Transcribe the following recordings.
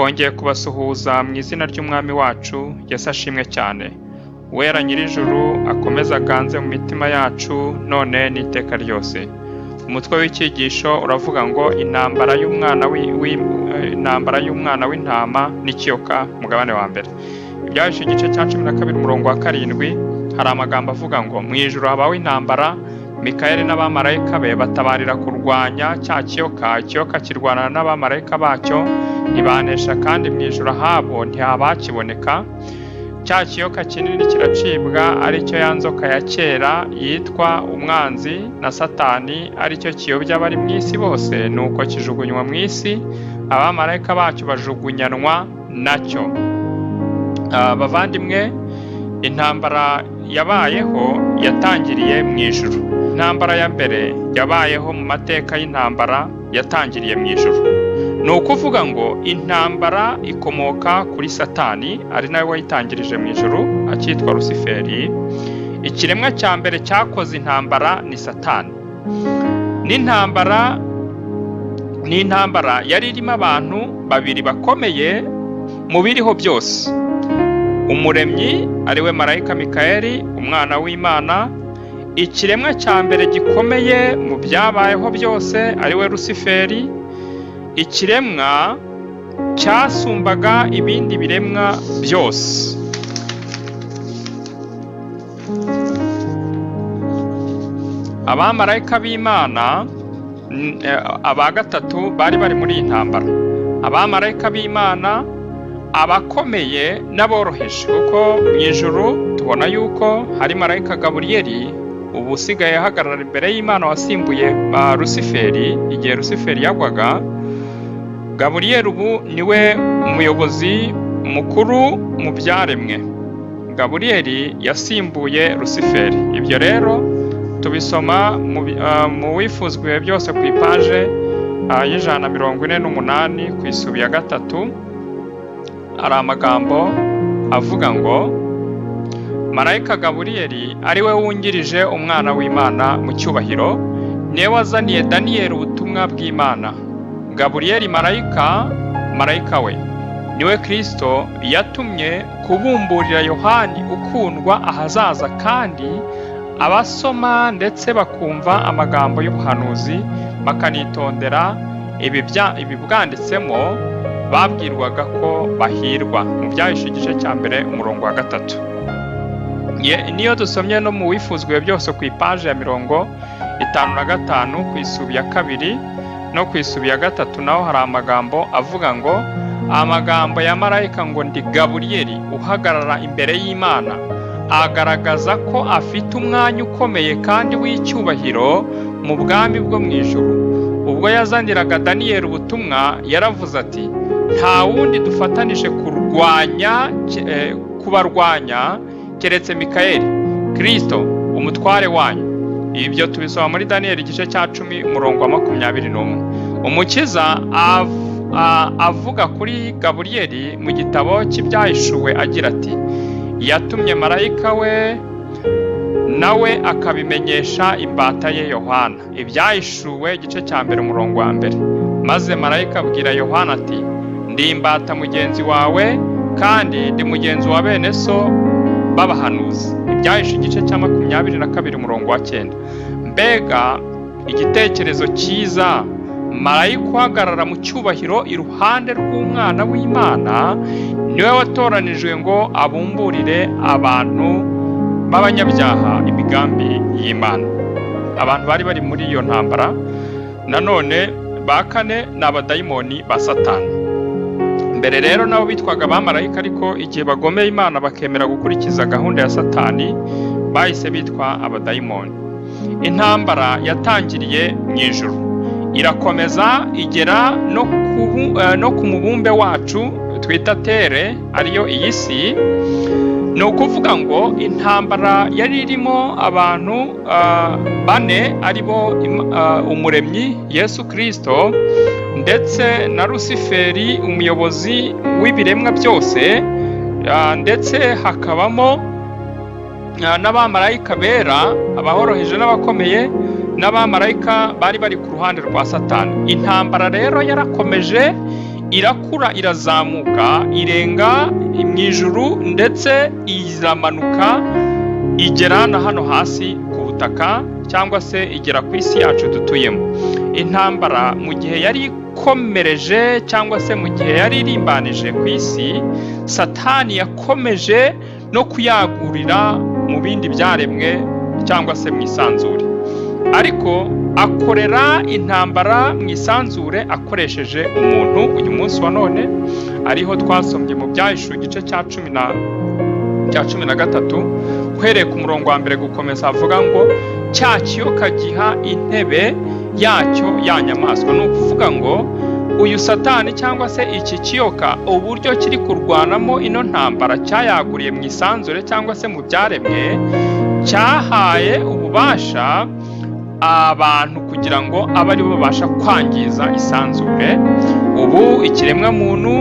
Twongeye kubasuhuza mu izina ry'Umwami wacu, Yesu ashimwe cyane. Uwera Nyir'ijuru akomeze aganze mu mitima yacu none n'iteka ryose. Umutwe w'icyigisho uravuga ngo intambara y'umwana intambara y'umwana w'intama n'ikiyoka, mugabane wa mbere. Ibyahishuwe igice cya 12 umurongo wa 7, hari amagambo avuga ngo mu ijuru habaho intambara, Mikayeli n'abamarayika be batabarira kurwanya cya kiyoka, ikiyoka kirwana n'abamarayika bacyo ntibanesha, kandi mu ijuru ahabo ntihabakiboneka. Cya kiyoka kinini kiracibwa, aricyo ya nzoka ya kera yitwa umwanzi na Satani, aricyo kiyobya abari mu isi bose, nuko kijugunywa mu isi, abamarayika bacyo bajugunyanwa nacyo. Bavandimwe, intambara yabayeho yatangiriye mu ijuru. Intambara ya mbere yabayeho mu mateka y'intambara yatangiriye mu ijuru. Ni ukuvuga ngo intambara ikomoka kuri Satani, ari nawe wayitangirije mu ijuru akitwa Rusiferi. Ikiremwa cya mbere cyakoze intambara ni Satani. N'intambara ni intambara yari irimo abantu babiri bakomeye mu biriho byose. Umuremyi ari we marayika Mikayeli, umwana w'Imana, ikiremwa cya mbere gikomeye mu byabayeho byose ari we Rusiferi, ikiremwa cyasumbaga ibindi biremwa byose. Abamarayika b'Imana aba gatatu bari bari muri iyi ntambara. Abamarayika b'Imana abakomeye n'aboroheje, kuko mu ijuru tubona yuko hari marayika Gaburiyeli ubu usigaye ahagarara imbere y'Imana wasimbuye Rusiferi igihe Rusiferi yagwaga. Gaburiyeli ubu niwe muyobozi mukuru mu byaremwe. Gaburiyeli yasimbuye Rusiferi. Ibyo rero tubisoma mu wifuzwa ibihe byose ku ipaje y'148 ku isubi ya 3. Hari amagambo avuga ngo marayika Gaburiyeli ari we wungirije umwana w'Imana mu cyubahiro, niwe wazaniye Daniyeli ubutumwa bw'Imana. Gaburiyeli marayika we niwe Kristo yatumye kubumburira Yohani ukundwa ahazaza, kandi abasoma ndetse bakumva amagambo y'ubuhanuzi bakanitondera ibibwanditsemo babwirwaga ko bahirwa. Mu Byahishuwe igice cya 1 umurongo wa 3. Niyo dusomye no mu wifuzwe byose ku ipaje ya 55 ku isubi ya 2 no ku isubi ya 3, naho hari amagambo avuga ngo amagambo ya marayika ngo ndi Gaburiyeli uhagarara imbere y'Imana, agaragaza ko afite umwanya ukomeye kandi w'icyubahiro mu bwami bwo mu ijuru. Ubwo yazaniraga Daniyeli ubutumwa yaravuze ati nta wundi dufatanije kubarwanya keretse Mikayeli Kristo umutware wanyu. Ibyo tubisoma muri Daniyeli igice cya 10 umurongo wa 21. Umukiza avuga kuri Gaburiyeli mu gitabo cy'Ibyahishuwe agira ati yatumye marayika we nawe akabimenyesha imbata ye Yohana. Ibyahishuwe igice cya 1 umurongo wa 1. Maze marayika abwira Yohana ati ndi imbata mugenzi wawe kandi ndi mugenzi wa bene so b'abahanuzi. Ibyahishuwe igice cya 22 umurongo wa 9. Mbega igitekerezo cyiza! Marayika uhagarara mu cyubahiro iruhande rw'umwana w'Imana niwe watoranijwe ngo abumburire abantu b'abanyabyaha imigambi y'Imana. Abantu bari bari muri iyo ntambara nanone ba kane ni abadayimoni ba Satani. Mbere rero nabo bitwaga abamarayika, ariko igihe bagomeye Imana bakemera gukurikiza gahunda ya Satani bahise bitwa abadayimoni. Intambara yatangiriye mu ijuru irakomeza igera no ku mubumbe wacu twita tere, ariyo iyi si. Ni ukuvuga ngo intambara yari irimo abantu bane, aribo umuremyi Yesu Kristo ndetse na Rusiferi umuyobozi w'ibiremwa byose, ndetse hakabamo n'abamarayika bera, abahoroheje n'abakomeye, n'abamarayika bari bari ku ruhande rwa Satani. Intambara rero yarakomeje Irakura, irazamuka, irenga mu ijuru, ndetse iramanuka igera na hano hasi ku butaka, cyangwa se igera ku isi yacu dutuyemo. Intambara mu gihe yari ikomereje, cyangwa se mu gihe yari irimbanije ku isi, Satani yakomeje no kuyagurira mu bindi byaremwe cyangwa se mu isanzure, ariko akorera intambara mu isanzure akoresheje umuntu. Uyu munsi wa none ariho twasomye mu Byahishuwe igice cya 13, uhereye ku murongo wa mbere gukomeza, avuga ngo cya kiyoka giha intebe yacyo ya nyamaswa. Ni ukuvuga ngo uyu Satani cyangwa se iki kiyoka, uburyo kiri kurwanamo ino ntambara cyayaguriye mu isanzure cyangwa se mu byaremwe, cyahaye ububasha abantu kugira ngo abe aribo babasha kwangiza isanzure. Ubu ikiremwamuntu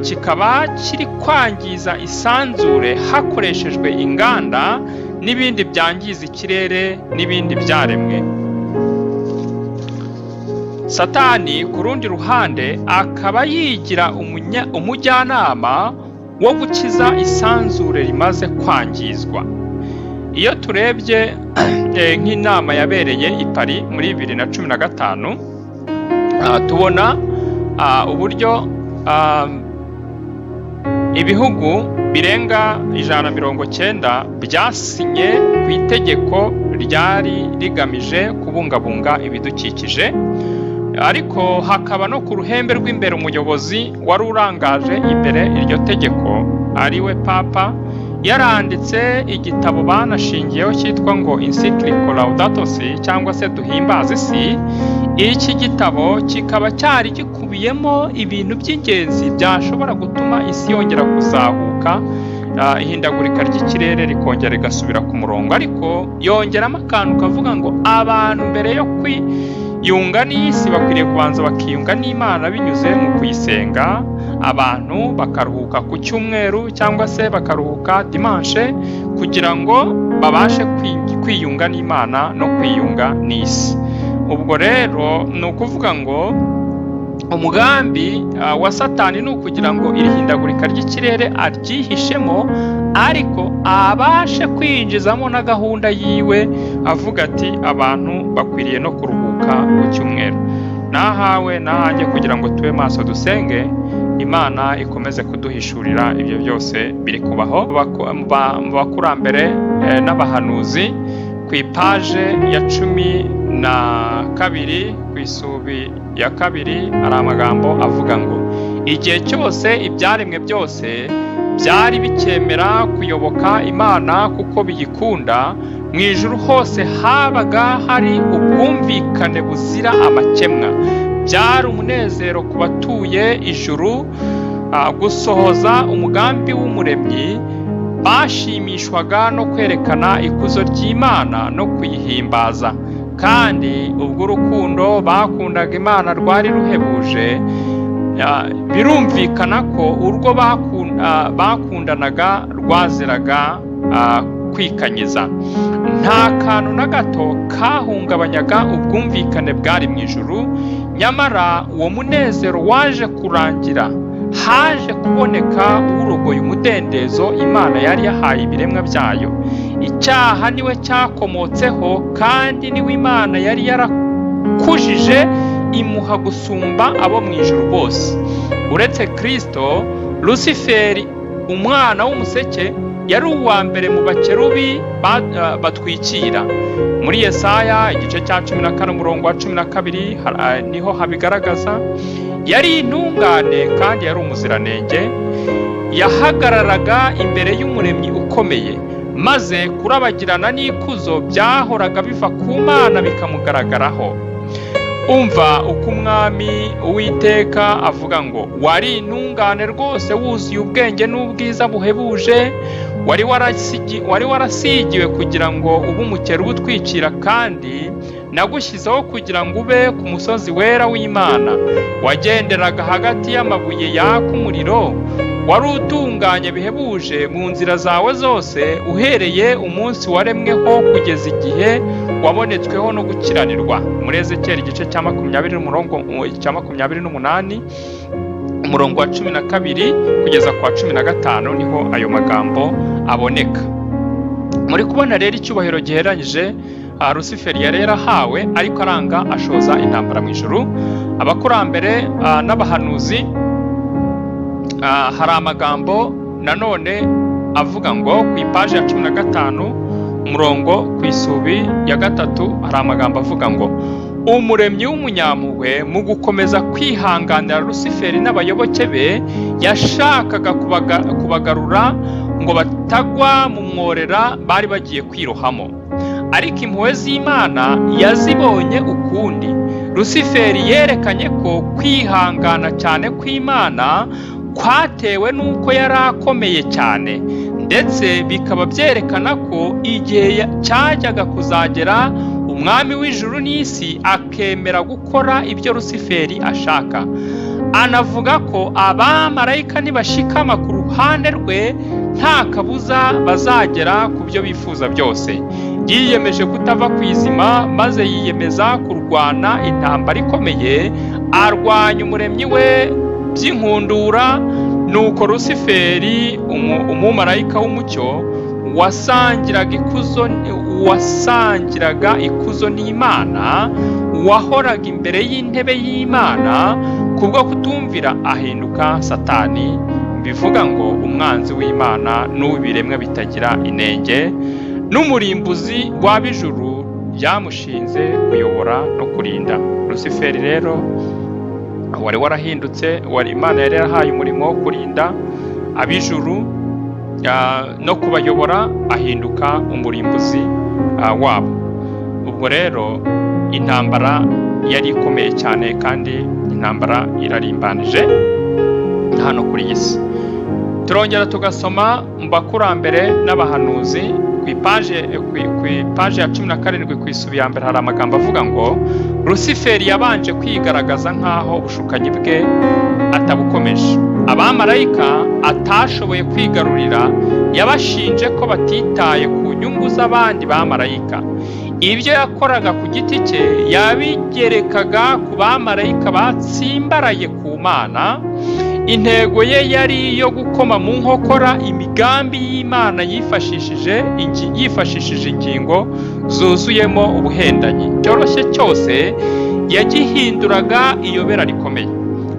kikaba kiri kwangiza isanzure hakoreshejwe inganda n'ibindi byangiza ikirere n'ibindi byaremwe. Satani ku rundi ruhande akaba yigira umujyanama wo gukiza isanzure rimaze kwangizwa. Iyo turebye nk'inama yabereye i Paris muri 2015, tubona uburyo ibihugu birenga 190 byasinye ku itegeko ryari rigamije kubungabunga ibidukikije, ariko hakaba no ku ruhembe rw'imbere umuyobozi wari urangaje imbere iryo tegeko, ariwe Papa, yaranditse igitabo banashingiyeho cyitwa ngo Encyclical Laudato Si, cyangwa se Duhimbaze Isi. Iki gitabo kikaba cyari gikubiyemo ibintu by'ingenzi byashobora gutuma isi yongera kuzahuka, ihindagurika ry'ikirere rikongera rigasubira ku murongo. Ariko yongeramo akantu kavuga ngo abantu mbere yo kwiyunga n'isi bakwiriye kubanza bakiyunga n'Imana binyuze mu kuyisenga, abantu bakaruhuka ku cyumweru cyangwa se bakaruhuka dimanche, kugira ngo babashe kwiyunga n'Imana no kwiyunga n'isi. Ubwo rero ni ukuvuga ngo umugambi wa Satani ni ukugira ngo iri hindagurika ry'ikirere aryihishemo, ariko abashe kwinjizamo na gahunda yiwe, avuga ati abantu bakwiriye no kuruhuka ku cyumweru. Nahawe nahanjye kugira ngo tube maso, dusenge Imana ikomeze kuduhishurira ibyo byose biri kubaho. Mu bakurambere n'abahanuzi, ku ipaje ya 12, ku isubi ya kabiri, hari amagambo avuga ngo igihe cyose ibyaremwe byose byari bikemera kuyoboka Imana kuko biyikunda, mu ijuru hose habaga hari ubwumvikane buzira amakemwa. Byari umunezero ku batuye ijuru gusohoza umugambi w'Umuremyi. Bashimishwaga no kwerekana ikuzo ry'Imana no kuyihimbaza, kandi ubwo urukundo bakundaga Imana rwari ruhebuje, birumvikana ko urwo bakundanaga rwaziraga kwikanyiza. Nta kantu na gato kahungabanyaga ubwumvikane bwari mu ijuru. Nyamara uwo munezero waje kurangira. Haje kuboneka urogoye umudendezo Imana yari yahaye ibiremwa byayo. Icyaha niwe cyakomotseho, kandi niwe Imana yari yarakujije imuha gusumba abo mu ijuru bose. Uretse Kristo, Rusiferi, umwana w'umuseke, yari uwa mbere mu bakerubi batwikira. Muri Yesaya igice cya 14 umurongo wa 12 niho habigaragaza. Yari intungane kandi yari umuziranenge, yahagararaga imbere y'Umuremyi ukomeye, maze kurabagirana n'ikuzo byahoraga biva ku Mana bikamugaragaraho. Umva uko Umwami Uwiteka avuga ngo wari intungane rwose, wuzuye ubwenge n'ubwiza buhebuje, wari warasigiwe kugira ngo ube umukerubi utwikira, kandi nagushyizeho kugira ngo ube ku musozi wera w'Imana. Wagenderaga hagati y'amabuye yaka umuriro, wari utunganye bihebuje mu nzira zawe zose, uhereye umunsi waremweho kugeza igihe wabonetsweho no gukiranirwa. Muri Ezekiyeli igice cya 20 umurongo cya 28. Umurongo wa 12 kugeza ku wa 15 niho ayo magambo aboneka. Muri kubona rero icyubahiro giheranyije Rusiferi yari yarahawe, ariko aranga ashoza intambara mu ijuru. Abakurambere n'abahanuzi, hari amagambo nanone avuga ngo ku ipaji ya 15, umurongo ku isubi ya 3, hari amagambo avuga ngo: "Umuremyi w'umunyampuhwe, mu gukomeza kwihanganira Rusiferi n'abayoboke be, yashakaga kubagarura ngo batagwa mu mworera bari bagiye kwirohamo. Ariko impuhwe z'Imana yazibonye ukundi. Rusiferi yerekanye ko kwihangana cyane kw'Imana kwatewe n'uko yari akomeye cyane, ndetse bikaba byerekana ko igihe cyajyaga kuzagera Umwami w'ijuru n'isi akemera gukora ibyo Rusiferi ashaka. Anavuga ko abamarayika nibashikama ku ruhande rwe, nta kabuza bazagera ku byo bifuza byose. Yiyemeje kutava ku izima, maze yiyemeza kurwana intambara ikomeye, arwanya Umuremyi we by'inkundura. Nuko Rusiferi, umumarayika w'umucyo wasangiraga ikuzo n'Imana, wahoraga imbere y'intebe y'Imana, kubwo kutumvira ahinduka Satani, bivuga ngo umwanzi w'Imana n'uw'ibiremwa bitagira inenge, n'umurimbuzi w'ab'ijuru ryamushinze kuyobora no kurinda." Rusiferi rero wari warahindutse, wari Imana yari yarahaye umurimo wo kurinda ab'ijuru no kubayobora, ahinduka umurimbuzi wabo. Ubwo rero intambara yari ikomeye cyane, kandi intambara irarimbanije hano kuri iyi si. Turongera tugasoma mu Bakurambere n'Abahanuzi, ku ipaje ya 17, ku isubi ya mbere, hari amagambo avuga ngo: "Rusiferi yabanje kwigaragaza nk'aho ubushukanyi bwe atabukomeje. Abamarayika atashoboye kwigarurira yabashinje ko batitaye ku nyungu z'abandi bamarayika. Ibyo yakoraga ku giti cye yabigerekaga ku bamarayika batsimbaraye ku Mana. Intego ye yari iyo gukoma mu nkokora imigambi y'Imana yifashishije ingingo zuzuyemo ubuhendanyi. Cyoroshye cyose yagihinduraga iyobera rikomeye,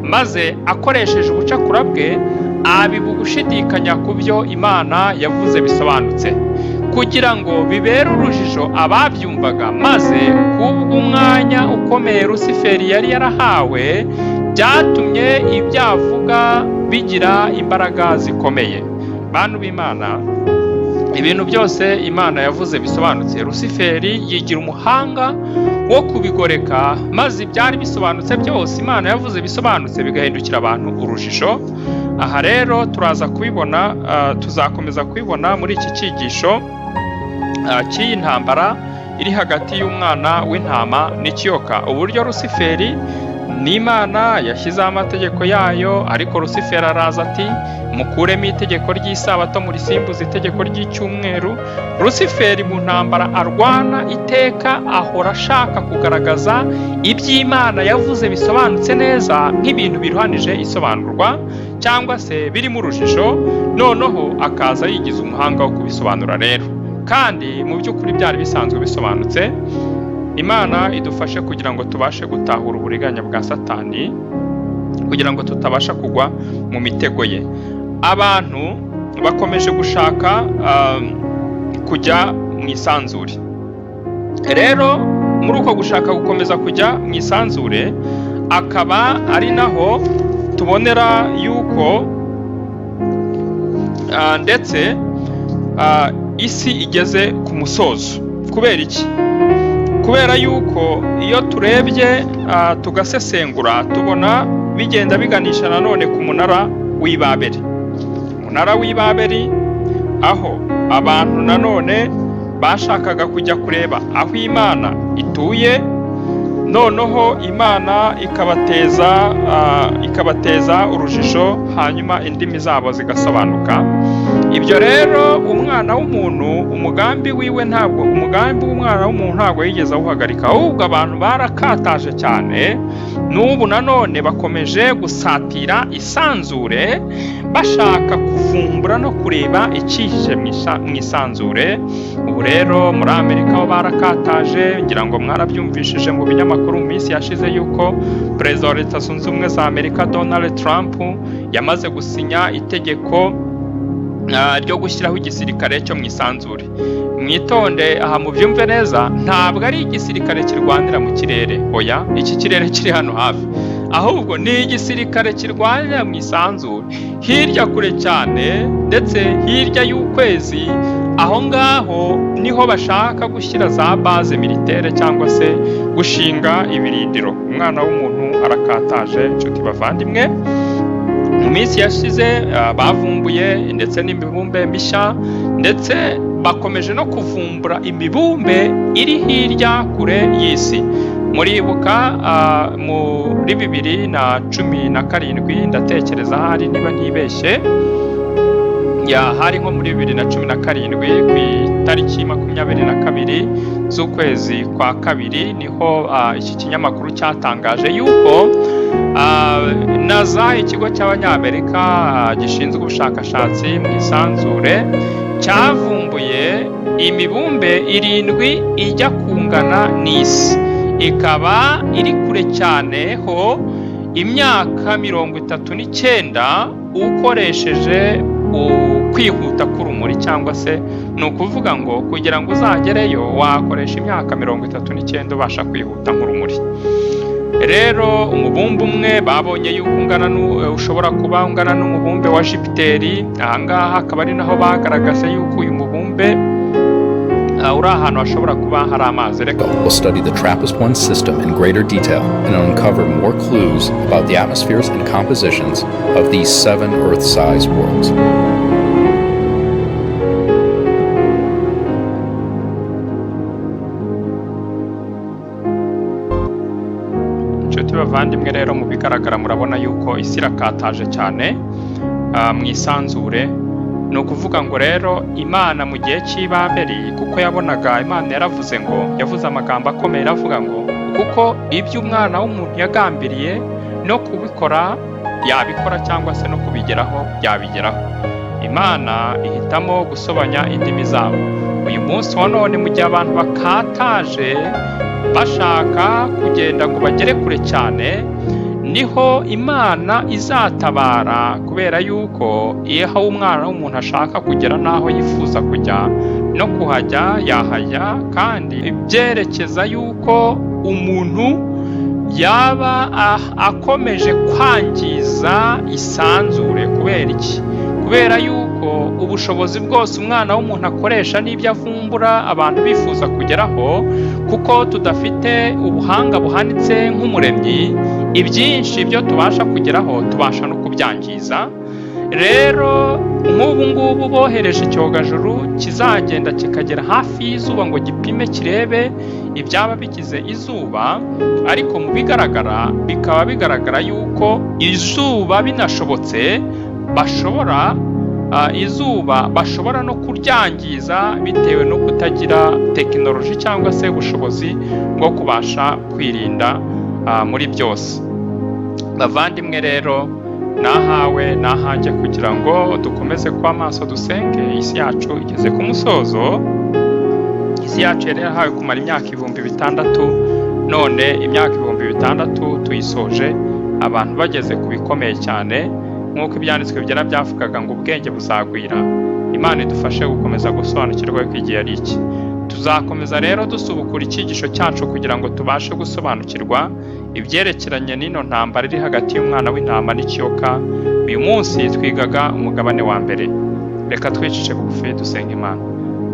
maze akoresheje ubucakura bwe abiba ugushidikanya ku byo Imana yavuze bisobanutse, kugira ngo bibere urujijo ababyumvaga. Maze kubw'umwanya ukomeye Rusiferi yari yarahawe, byatumye ibyo avuga bigira imbaraga zikomeye." Bantu b'Imana, ibintu byose Imana yavuze bisobanutse, Rusiferi yigira umuhanga wo kubigoreka, maze ibyari bisobanutse byose Imana yavuze bisobanutse bigahindukira abantu urujijo. Aha rero turaza kubibona, tuzakomeza kubibona muri iki cyigisho cy'iyi ntambara iri hagati y'umwana w'intama n'ikiyoka, uburyo Rusiferi n'Imana yashyizeho amategeko yayo, ariko Rusiferi araza ati: "Mukuremo itegeko ry'isabato, murisimbuze itegeko ry'icyumweru." Rusiferi mu ntambara arwana iteka ahora ashaka kugaragaza iby'Imana yavuze bisobanutse neza nk'ibintu biruhanije isobanurwa cyangwa se birimo urujijo, noneho akaza yigiza umuhanga wo kubisobanura rero, kandi mu by'ukuri byari bisanzwe bisobanutse. Imana idufashe kugira ngo tubashe gutahura uburiganya bwa Satani, kugira ngo tutabasha kugwa mu mitego ye. Abantu bakomeje gushaka kujya mu isanzure. Rero muri uko gushaka gukomeza kujya mu isanzure, akaba ari naho tubonera yuko ndetse isi igeze ku musozo. Kubera iki? Kubera yuko iyo turebye tugasesengura, tubona bigenda biganisha nanone ku munara w'Ibabeli. Umunara w'Ibabeli, aho abantu nanone bashakaga kujya kureba aho Imana ituye, noneho Imana ikabateza urujijo, hanyuma indimi zabo zigasobanuka. Ibyo rero umwana w'umuntu, umugambi wiwe ntabwo, umugambi w'umwana w'umuntu ntabwo yigeze awuhagarika, ahubwo abantu barakataje cyane. N'ubu nanone bakomeje gusatira isanzure, bashaka kuvumbura no kureba icyihishe mu isanzure. Ubu rero muri Amerika ho barakataje, ngira ngo mwarabyumvishije mu binyamakuru mu minsi yashize yuko Perezida wa Leta Zunze Ubumwe za Amerika Donald Trump yamaze gusinya itegeko ryo gushyiraho igisirikare cyo mu isanzure. Mwitonde aha mubyumve neza, ntabwo ari igisirikare kirwanira mu kirere, oya, iki kirere kiri hano hafi, ahubwo ni igisirikare kirwanira mu isanzure, hirya kure cyane, ndetse hirya y'ukwezi. Aho ngaho niho bashaka gushyira za base militaire cyangwa se gushinga ibirindiro. Umwana w'umuntu arakataje, inshuti bavandimwe. Mu minsi yashize bavumbuye ndetse n'imibumbe mishya, ndetse bakomeje no kuvumbura imibumbe iri hirya kure y'isi. Muribuka muri 2017, ndatekereza hari niba ntibeshye, ya hari nko muri 2017 ku itariki 22 z'ukwezi kwa kabiri, niho iki kinyamakuru cyatangaje yuko NASA, ikigo cy'Abanyamerika gishinzwe ubushakashatsi mu isanzure, cyavumbuye imibumbe 7 ijya kungana n'isi, ikaba iri kure cyane ho imyaka 39 ukoresheje kwihuta k'urumuri, cyangwa se ni ukuvuga ngo kugira ngo uzagereyo wakoresha imyaka 39 ubasha kwihuta nk'urumuri. Rero umubumbe umwe babonye yuko ungana ushobora kuba ungana n'umubumbe wa Jupiteri. Ahangaha akaba ari naho bagaragaje yuko uyu mubumbe uri ahantu hashobora kuba hari amazi. Reka will study the TRAPPIST-1 system in greater detail and uncover more clues about the atmospheres and compositions of these 7 Earth-sized worlds. Inshuti bavandimwe, rero mu bigaragara murabona yuko isi irakataje cyane mu isanzure. Ni ukuvuga ngo rero Imana mu gihe cy'Ibabeli, kuko yabonaga Imana yaravuze ngo, yavuze amagambo akomeye, iravuga ngo kuko ibyo umwana w'umuntu yagambiriye no kubikora yabikora, cyangwa se no kubigeraho yabigeraho. Imana ihitamo gusobanya indimi zabo. Uyu munsi wa none, mu gihe abantu bakataje bashaka kugenda ngo bagere kure cyane, niho Imana izatabara, kubera yuko iyo aho umwana w'umuntu ashaka kugera n'aho yifuza kujya no kuhajya yahajya, kandi byerekeza yuko umuntu yaba akomeje kwangiza isanzure. Kubera iki? Kubera yuko ubushobozi bwose umwana w'umuntu akoresha n'ibyo avumbura abantu bifuza kugeraho, kuko tudafite ubuhanga buhanitse nk'umuremyi, ibyinshi byo tubasha kugeraho tubasha no kubyangiza. Rero nk'ubu ngubu bohereje icyogajuru kizagenda kikagera hafi y'izuba ngo gipime kirebe ibyaba bigize izuba, ariko mu bigaragara bikaba bigaragara yuko izuba binashobotse bashobora izuba bashobora no kuryangiza bitewe no kutagira tekinoloji cyangwa se ubushobozi bwo kubasha kwirinda muri byose. Bavandimwe rero, nahawe nahanjye kugira ngo dukomeze kuba maso dusenge. Isi yacu igeze ku musozo. Isi yacu yari yarahawe kumara imyaka 6000, none imyaka 6000 tuyisoje abantu bageze ku bikomeye cyane, nk'uko ibyanditswe byera byavugaga ngo ubwenge buzagwira. Imana idufashe gukomeza gusobanukirwa ko igihe ari iki. Tuzakomeza rero dusubukura icyigisho cyacu kugira ngo tubashe gusobanukirwa ibyerekeranye n'ino ntambara iri hagati y'umwana w'intama n'ikiyoka. Uyu munsi twigaga umugabane wa mbere. Reka twicishe bugufi dusenga Imana.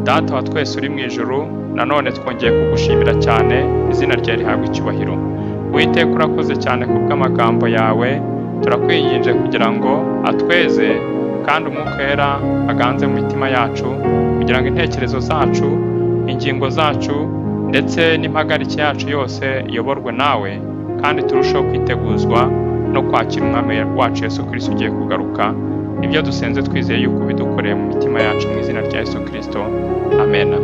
Data wa twese uri mu ijuru, nanone twongeye kugushimira cyane, izina ryawe rihabwa icyubahiro. Uwiteka, urakoze cyane kubw'amagambo yawe, turakwinginze kugira ngo atweze kandi Umwuka Wera aganze mu mitima yacu, kugira ngo intekerezo zacu, ingingo zacu ndetse n'impagarike yacu yose iyoborwe nawe, kandi turusheho kwiteguzwa no kwakira Umwami wacu Yesu Kristo ugiye kugaruka. Ibyo dusenze twizeye yuko bidukoreye mu mitima yacu, mu izina rya Yesu Kristo, amena.